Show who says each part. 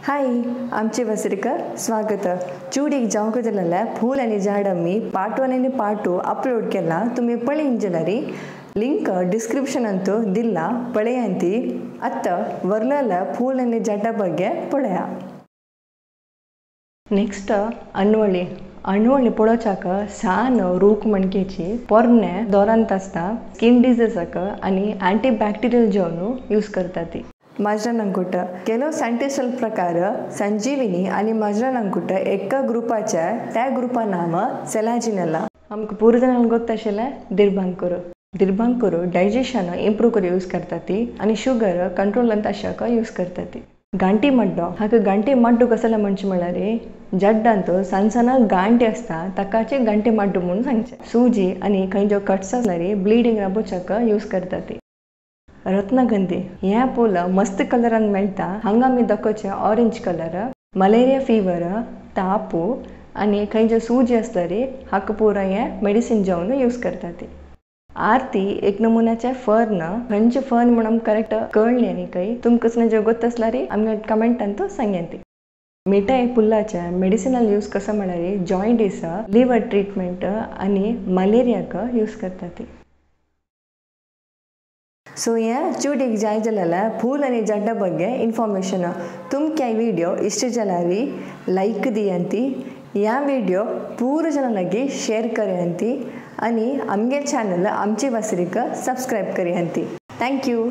Speaker 1: हाय आमचे वसरीक स्वागत। चूडीक जावंक जाल्यार फूल आनी झाड आमी पार्ट 1 आनी पार्ट 2 अपलोड केला, तुमी पळयन जाल्यार लिंक डिस्क्रिप्शनांत दिला पळयांती। आतां वरलेल्या फूल आनी झाडा ಬಗ್ಗೆ पळया। नेक्स्ट अनवळी। अणवळी पळोवच्याक सान रूख मणकेची पोरणे दोरांत आसता, स्किन डिजीजाक आनी अँटीबॅक्टेरियल जेवण यूज करता ती। मजरानंकुट ಕೆಲವು सायंटिस्टल प्रकार संजीविनी आनी मजरानंकुट एका ग्रुपाच्या त्या ग्रुपा नाम सेलाजिनेला। आमकां पुरो जाणांक गोत्त आशिल्लें दिर्भांकुर। दिर्भांकुर डायजेशन इम्प्रूव करून यूज करता ती आनी शुगर कंट्रोलांत आशाक यूज करता ती। गांटी मड्डो हाका गांटी मड्डो कसले म्हणचे म्हळ्यार जड्डांत सान सान गांटी आसता ताकाचे गांटी मड्डो म्हणून सांगचे। सुजी आनी खंयच्यो कट्स आसल्यार ब्लिडींग राबोवच्याक यूज करता ती। रत्नगंधी ह्या फूल मस्त कलरान मेळटा, हांगा आमी दाखोवचें ऑरेंज कलर। मलेरिया फिवर तापू आनी खंयच्यो सुजी आसल्यार हाका पुरो हें मेडिसीन जेवण यूज करता ती। आरती एक नमुन्याचें फर्न, खंयचें फर्न म्हूण आमकां करेक्ट कळ्ळें न्ही खंय, तुमकां कसलें जें गोत्त आसल्यार आमकां कमेंटान सांगया ती। मिठाय पुल्लाचें मेडिसिनल यूज कसो म्हळ्यार जॉयंडीस, लिवर ट्रिटमेंट आनी मलेरियाक यूज करता ती। सो हे चूडीक जाय जाल्यार फूल आनी झाडा ಬಗ್ಗೆ इन्फॉर्मेशन तुमकां विडियो इश्ट जाल्यार लायक दियांती, ह्या विडियो पूरो जाणां लागीं शेयर करयांती आनी आमगे चॅनल आमचे वसरीक सबस्क्रायब करयांती। Thank you.